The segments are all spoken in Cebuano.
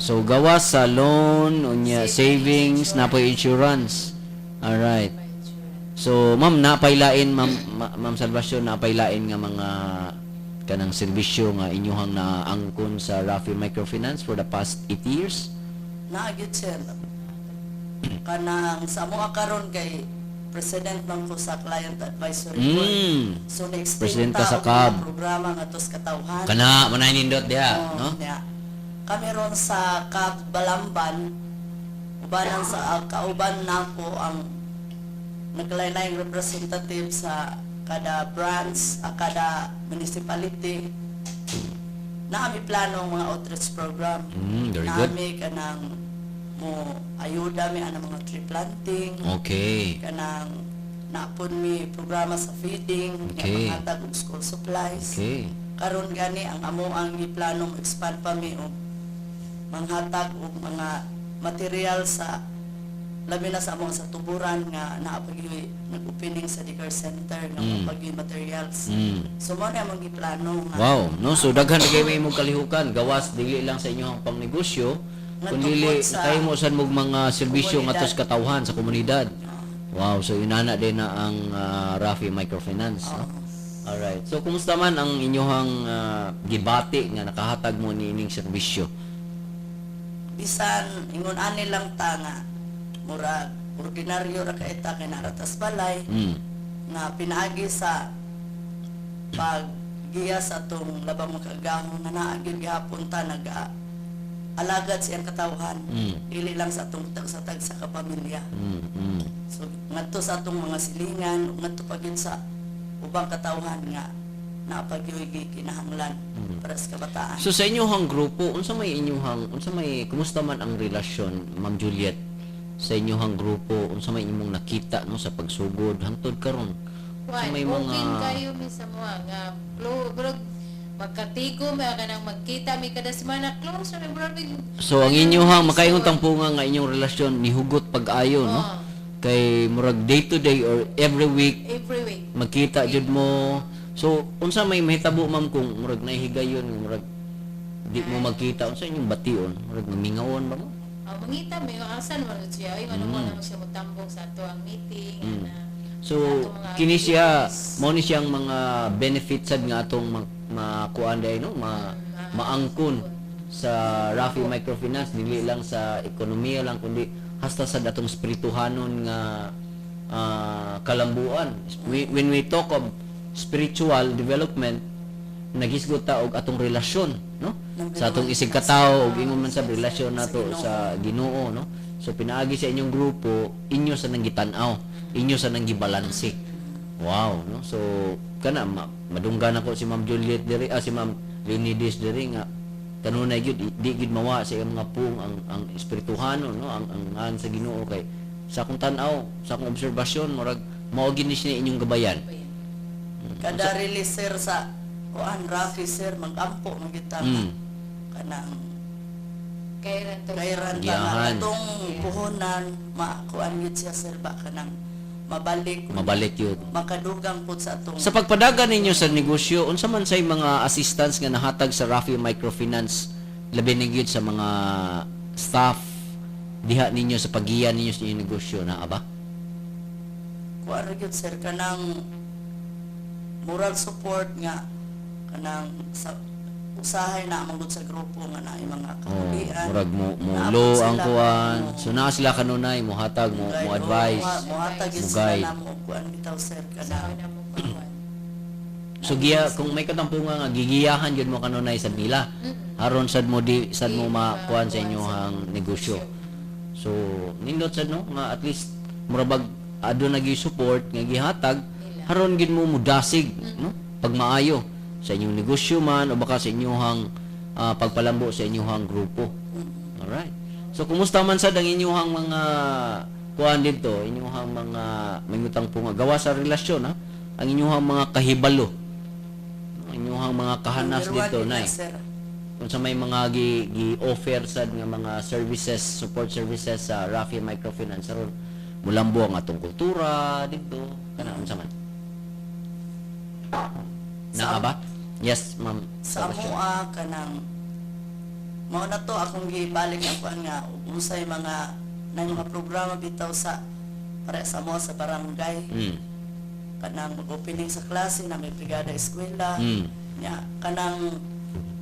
So gawas sa loan, unya savings, napoy insurance. Alright. May insurance. So ma'am, napaylain, ma'am, ma'am Salvacion, napaylain nga mga kanang serbisyo nga inyuhang naangkon sa Rafi Microfinance for the past 8 years? Naa gyud, sir. Kanang sa amoa karon kay president man ko sa Client Advisory Board. So na-extend President ka ta sa og CAB. mga programa ngadto sa katawhan. Kana manay nindot diha, Oo, no? niya. Kami ron sa CAB Balamban, ubanan sa kauban nako ang naglain-laing representative sa kada branch, kada municipality. Naami plano ang mga outreach program. Very good. Naami kanang mo ayuda mi anang mga tree planting, kanang naapon mi programa sa feeding, nga panghatag og school supplies. Karon gani ang amo ang giplano mo expand pa mi og manghatag og mga material sa labi na sa among sa Tuburan nga naa pa gyud nag-opening sa daycare center nga mm. materials. So mao na among giplano nga Wow, no? So daghan na kay imong kalihukan, gawas dili lang sa inyong pangnegosyo, Nga kundi tungkol sa kay mo sad mog mga serbisyo komunidad. ngadto sa katawhan sa komunidad. Wow, so inana din na ang Rafi Microfinance, no? Alright. So kumusta man ang inyong gibati nga nakahatag mo niining serbisyo? Bisan ingon ani lang ta nga murag ordinaryo ra kay ta kay naa ra tas balay nga pinaagi sa paggiya sa atong labang makagagahom nga naa gyud gihapon ta naga alagad sa iyang katawhan, dili lang sa atong sa tag sa kapamilya. So ngadto sa atong mga silingan, ngadto pa gyud sa ubang katawhan nga naa pa gyud kinahanglan para sa kabataan. So sa inyong grupo, unsa may inyong unsa may kumusta man ang relasyon, Ma'am Juliet, sa inyong grupo, unsa may imong nakita, no, sa pagsugod hangtod karon? Unsa Kuan, may mga open kayo mi sa mga nga murag magkatigo mi kanang magkita mi kada semana, close ra mi murag So ang inyong makaingon tang punga nga inyong relasyon nihugot pag-ayo, no? Oo. Kay murag day to day or every week every week. magkita jud mo. So unsa may mahitabo, ma'am, kung murag nahihigayon nga murag di mo magkita, unsa inyong bation? Murag mamingawon ba mo? Oh, mangita mi asan man siya ay ano mo na siya motambong sa ato ang meeting ana. So Sa atong mga kini siya activities. mao ni siyang mga benefits sad nga atong makuan day, no, maangkon sa Rafi Microfinance, dili lang sa ekonomiya lang kundi hasta sa atong espirituhanon nga kalambuan. When we talk of spiritual development, naghisgot ta og atong relasyon, no, sa atong isig katawo ug ingon man sa relasyon nato sa Ginoo, no? So pinaagi sa inyong grupo, inyo sa nang gitan-aw, inyo sa nang gibalanse. Wow, no? So kana madunggan ako si Ma'am Juliet diri, si Ma'am Leonides diri nga kanunay gyud di gyud mawa sa iyang mga pung ang espirituhanon, no, ang ngan sa Ginoo, kay sa akong tan-aw, sa akong obserbasyon, murag mao gyud ni siya inyong gabayan. Kada release, sir, sa kuan Rafi, sir, magampo man gyud ta kanang Kay ran to. Kay ran ta nga Giyahan. atong puhunan makuan gyud siya, sir, ba kanang mabalik Mabalik yun. Makadugang pud sa atong Sa pagpadagan ninyo sa negosyo, unsa man say mga assistance nga nahatag sa Rafi Microfinance, labi na gyud sa mga staff diha ninyo sa paggiya ninyo sa inyong negosyo, naa ba? Kuan ra gyud, sir, kanang moral support nga kanang sa usahay na manggod sa grupo nga naay mga Oh, kahulian. murag mo Naabot low ang sila, kuan. mo So naa sila kanunay mo hatag mo guide, mo oh, advice. Mohatag gyud Mo sila guide. na mo kuan bitaw, sir, Sa kanang na mo kuan. So giya kung may katampungan nga gigiyahan gyud mo kanunay sad nila. Aron sad mo di sad mo Di makuan sa makuan inyong sa negosyo. So nindot sad, no, nga at least murabag aduna gyud support nga gihatag haron gyud mo mudasig, no, pagmaayo sa inyong negosyo man o baka sa inyong pagpalambo sa inyong grupo. Alright. So kumusta man sad ang inyong mga kuan dito, inyong mga mangutang po nga gawa sa relasyon ha, ang inyong mga kahibalo, ang inyong mga kahanas Number one dito yun na, nay. sir. Kung sa may mga gi offer sad nga mga services, support services sa Rafi Microfinance aron mulambo ang atong kultura dito kana, unsa man? Naa ba? Yes, ma'am. Sa Salvacion. amoa kanang Mao na to akong gibalik ang kuan nga unsay mga na mga programa bitaw sa para sa mo sa barangay. Kanang mag-opening sa klase na may brigada eskwela. Nya kanang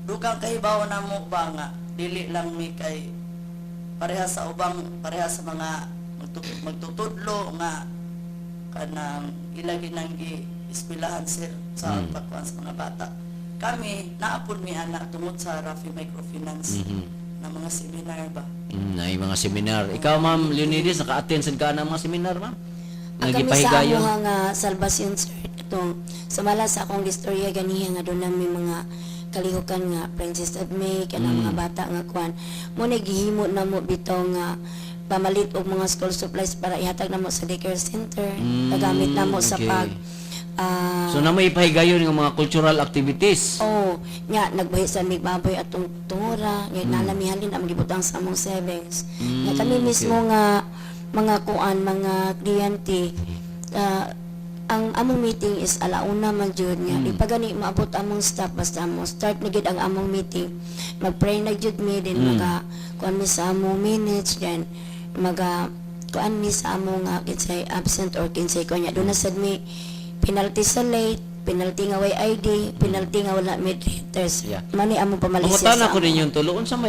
dugang kahibaw na mo ba nga dili lang mi kay pareha sa ubang pareha sa mga magtutudlo nga kanang ilagi nang gi eskwelahan sir sa pagkuan sa mga bata. Kami naapod mi ana tungod sa Rafi Microfinance na mga seminar ba. Ay mga seminar. Ikaw Ma'am Leonides, naka-attend sad ka na mga seminar ma'am? Ang kami sa amuha nga Salvacion sir, itong sumala sa akong istorya ganiha nga doon namin mga kalihukan nga Princess of May kanang mga bata nga kuan mo na gihimo na mo bitaw nga pamalit og mga school supplies para ihatag namo sa daycare center, gagamit namo sa pag So na may ipahigayon ng mga cultural activities. Oh, nya nagbahi sa mig baboy atong tungura, nya nalami halin ang gibutang sa among savings. Nya kami mismo nga mga kuan mga kliyente, ang among meeting is alauna man jud nya. Di pa gani maabot among staff, basta mo start na gyud ang among meeting. Magpray na jud mi din, maga kuan mi sa among minutes then maga kuan mi sa among nga kinsay absent or kinsay kuan nya. Doon na sad mi penalty sa late, penalty nga way ID, penalty nga wala mediators. Mani among pamalisya Mangutana sa ko amo. ninyo tulo, unsa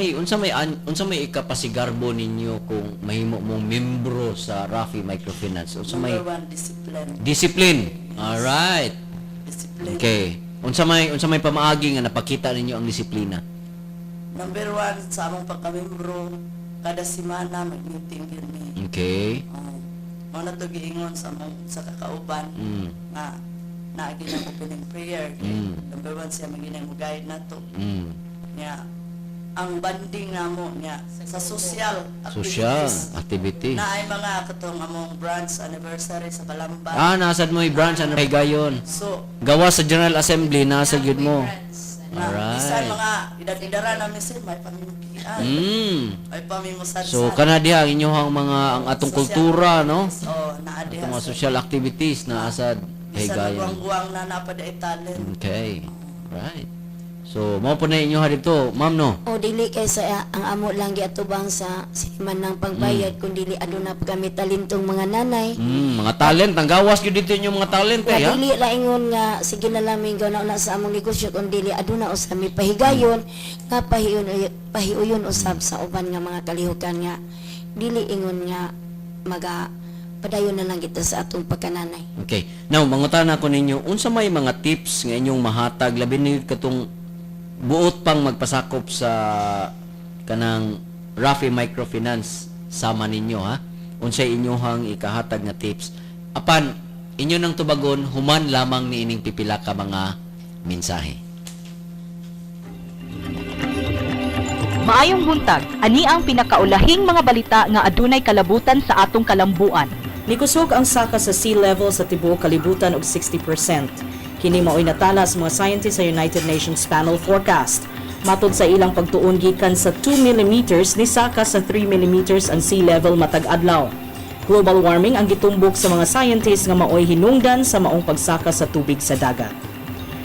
may ikapasigarbo ninyo kung mahimo mong membro sa Rafi Microfinance? Unsa may Number one, discipline. Discipline. All right. Discipline. Okay. Unsa may pamaagi nga napakita ninyo ang disiplina? Number one, sa among pagkamembro, kada semana mag-meeting gyud mi. Okay. Mao na to giingon sa among sa kakauban nga naagi ng opening prayer. Number one, siya maging mo guide na to. Nya ang banding namo nya sa social activities. Social activity. Na ay mga katong among branch anniversary sa Balamban. Ah, nasad mo yung branch ano higayon. So, gawa sa General Assembly nasa gyud mo. Na, Alright. bisan mga edad-edara namin sir, may pamimukian. May pamimusan. So kana diha ang inyong mga ang atong Social kultura, no? activities. Oh, naa diha Atong mga sa social activities na asad bisan higayon. guwang-guwang na napada talent. Okay. Right. So, mao po na inyo ha dito, ma'am, no? O dili kay sa ang amo lang giatubang sa siniman ng pagbayad, kun dili aduna pa kami talentong mga nanay. Mga talent, ang gawas gyud dito inyong mga talent Nga eh, ha? dili la ingon nga sige na lang minggaw na una sa among negosyo kun dili aduna usab mi pahigayon nga pahiuyon usab sa uban nga mga kalihukan nga dili ingon nga maga padayon na lang kita sa atong pagkananay. Okay. Now, mangutana ko ninyo, unsa may mga tips nga inyong mahatag labi ni katong buot pang magpasakop sa kanang Rafi Microfinance sama ninyo, ha? Unsay inyohang ikahatag nga tips? Apan inyo nang tubagon human lamang niining pipila ka mga mensahe. Maayong buntag, ani ang pinakaulahing mga balita nga adunay kalabutan sa atong kalambuan. Nikusog ang saka sa sea level sa tibuok kalibutan og 60%. Kini maoy natala sa mga scientists sa United Nations Panel Forecast. Matod sa ilang pagtuon gikan sa 2 millimeters ni saka sa 3 millimeters ang sea level matag adlaw. Global warming ang gitumbok sa mga scientists nga maoy hinungdan sa maong pagsaka sa tubig sa dagat.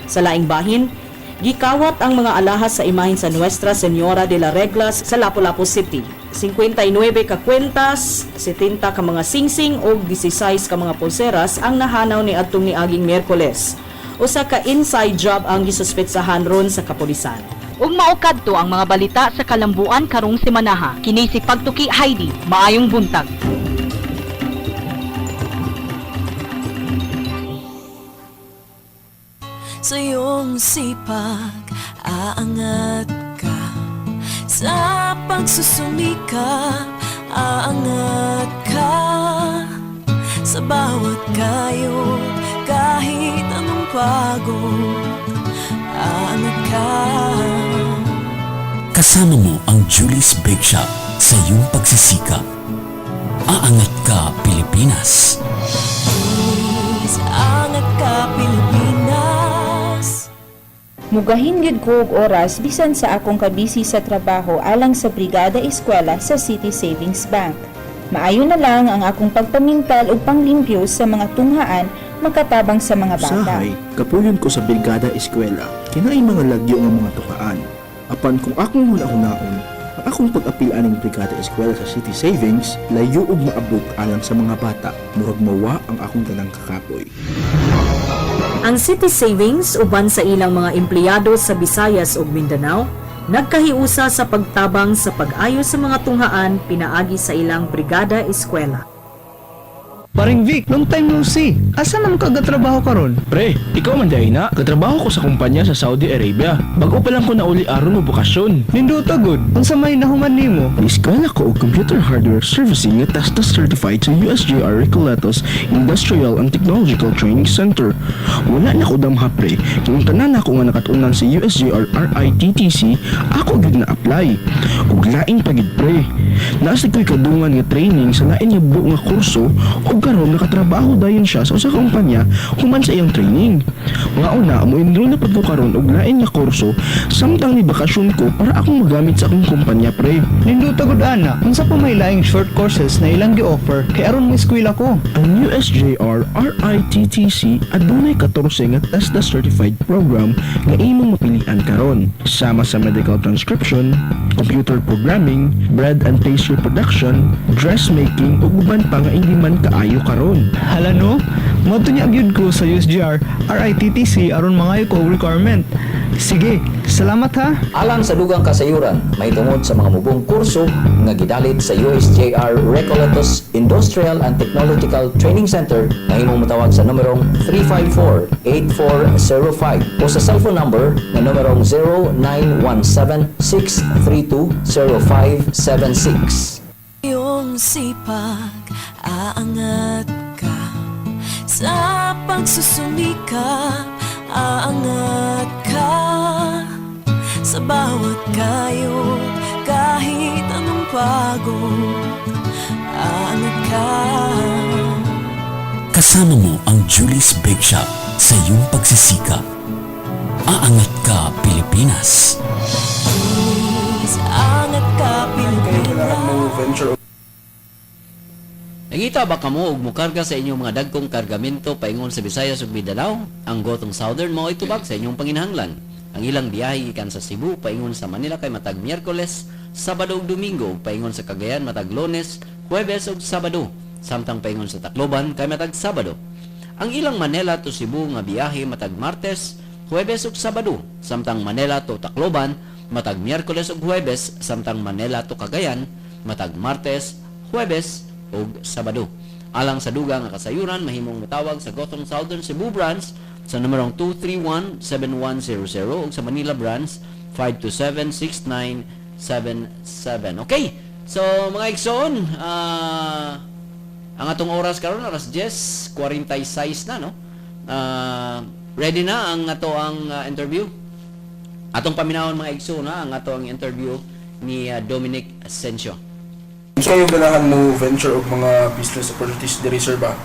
Sa laing bahin, gikawat ang mga alahas sa imahen sa Nuestra Señora de la Reglas sa Lapu-Lapu City. 59 ka kwentas, 70 ka mga singsing ug 16 ka mga pulseras ang nahanaw ni adtong niaging Miyerkules. Usa ka inside job ang gisuspetsahan ron sa kapulisan. Ug mao kadto ang mga balita sa kalambuan karong semanaha. Kini si Pagtuki Heidi, maayong buntag. Sa iyong sipag, aangat ka. Sa pagsusumikap, aangat ka. Sa bawat kayod, kahit anong pagod, aangat ka. Kasama mo ang Julie's Bake Shop sa iyong pagsisikap. Aangat ka, Pilipinas. Please, aangat ka, Pilipinas. Mugahin gyud ko og oras bisan sa akong kabisi sa trabaho alang sa Brigada Eskwela sa City Savings Bank. Maayo na lang ang akong pagpamintal ug panglimpyo sa mga tunghaan makatabang sa mga bata. Usahay, kapuyon ko sa Brigada Eskwela, kinaay mga lagyo nga mga tukaan. Apan kung akong huna-hunaon, ang akong pag-apil aning Brigada Eskwela sa City Savings, layo og maabot alang sa mga bata, murag mawa ang akong tanang kakapoy. Ang City Savings uban sa ilang mga empleyado sa Visayas ug Mindanao nagkahiusa sa pagtabang sa pag-ayo sa mga tunghaan pinaagi sa ilang Brigada Eskwela. Paring Vic, long time no see. Asa man ka gatrabaho karon? Pre, ikaw man diay na. Katrabaho ko sa kumpanya sa Saudi Arabia. Bago pa lang ko nauli aron mo bokasyon. Nindota gud. Unsa may nahuman nimo? Eskwela ko og computer hardware servicing nga TESDA certified sa USJR Recoletos Industrial and Technological Training Center. Wala na ko damha, pre. Kung tanan ako nga nakatunan sa USJR RITTC, ako gyud na apply. Ug lain pa gid, pre. Naa sad ko'y kadungan nga training sa lain nga buo nga kurso ug karon nakatrabaho dayon siya sa usa ka kumpanya human sa iyang training. Nga una, mo enroll na pud ko karon og lain nga kurso samtang ni bakasyon ko para akong magamit sa akong kumpanya, pre. Nindota gud ana. Unsa pa may laing short courses na ilang gi-offer kay aron mo eskwela ko? Ang USJR RITTC adunay 14 nga TESDA certified program nga imong mapilian karon, sama sa medical transcription, computer programming, bread and pastry production, dressmaking ug uban pa nga hindi man kaayo karon. Hala no? Moadto nya gyud ko sa USJR RITTC aron mangayo ko og requirement. Sige, salamat ha. Alang sa dugang kasayuran, mahitungod sa mga mubong kurso nga gidalit sa USJR Recoletos Industrial and Technological Training Center, mahimong motawag sa numerong 354-8405 o sa cellphone number nga numerong 0917-632-0576. Iyong sipag, aangat ka. Sa pagsusumikap, aangat ka. Sa bawat kayod, kahit anong pagod, aangat ka. Kasama mo ang Julie's Bake Shop sa iyong pagsisikap. Aangat ka, Pilipinas. Please, angat ka, Pilipinas. Nangita ba kamo og mukarga sa inyong mga dagkong kargamento paingon sa Visayas ug Mindanao? Ang Gotong Southern mao tubag sa inyong panginahanglan. Ang ilang biyahe gikan sa Cebu paingon sa Manila kay matag Miyerkules, Sabado ug Domingo, ug paingon sa Cagayan matag Lunes, Huwebes ug Sabado. Samtang paingon sa Tacloban kay matag Sabado. Ang ilang Manila to Cebu nga biyahe matag Martes, Huwebes ug Sabado. Samtang Manila to Tacloban matag Miyerkules ug Huwebes, samtang Manila to Cagayan matag Martes, Huwebes ug Sabado. Alang sa dugang nga kasayuran, mahimong motawag sa Gotong Southern Cebu Branch sa numerong 231-7100 ug sa Manila Branch 527-6977. Okay. So mga igsoon, ang atong oras karon alas 10:46 na, no. Ready na ang ato ang interview. Atong paminawon, mga igsoon, na ang ato ang interview ni Dominic Asensio. Kayo ganahan mo venture og mga business opportunities diri, sir, ba?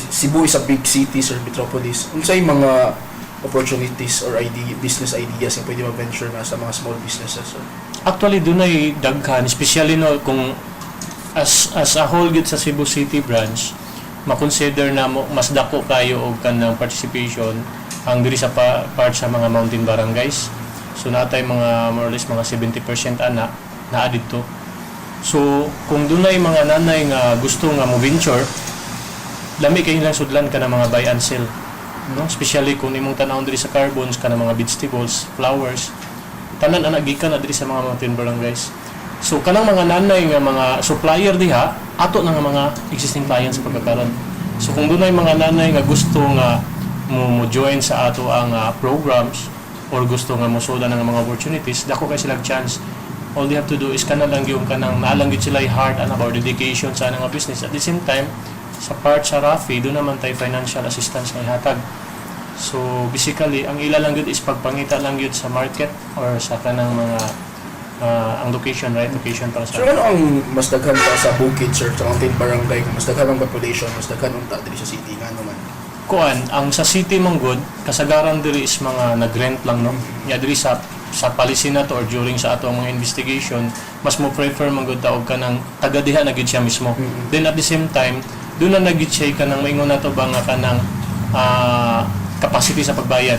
Cebu is a big city, sir, metropolis. Unsay mga opportunities or idea, business ideas nga pwede ma-venture na sa mga small businesses, sir? Actually, dunay daghan, especially no kung as a whole gyud sa Cebu City branch, makonsider na mo mas dako kayo og kanang participation ang diri sa part sa mga mountain barangays. So natay mga more or less mga 70% ana naa didto. So kung dunay mga nanay nga gusto nga mo venture, lami kay ilang sudlan ka mga buy and sell. No? Especially kung imong tan-awon diri sa carbons kana mga vegetables, flowers, tanan ana gikan na diri sa mga mountain barangays. So kanang mga nanay nga mga supplier diha, ato na nga mga existing clients sa pagkakaron. So kung dunay mga nanay nga gusto nga mo join sa ato ang programs or gusto nga mosuda ng mga opportunities, dako kay sila chance. All they have to do is kana lang yung kanang naalang gyud sila heart and about dedication sa anang nga business. At the same time, sa part sa RAFI, doon naman tayo financial assistance nga ihatag. So basically, ang ila lang gyud is pagpangita lang gyud sa market or sa kanang mga ang location, right? Location para sa Sir, ano ang mas daghan pa sa bukid, sir, sa mountain barangay? Kung mas daghan ang population, mas daghan unta diri sa city, ngano man? Kuan, ang sa city man gud, kasagaran diri is mga nag-rent lang, no. Nya diri sa policy na to or during sa ato ang mga investigation, mas mo prefer man gud ta og kanang taga diha na gyud siya mismo. Then at the same time, doon na gyud siya kanang maingon nato ba nga kanang capacity sa pagbayad.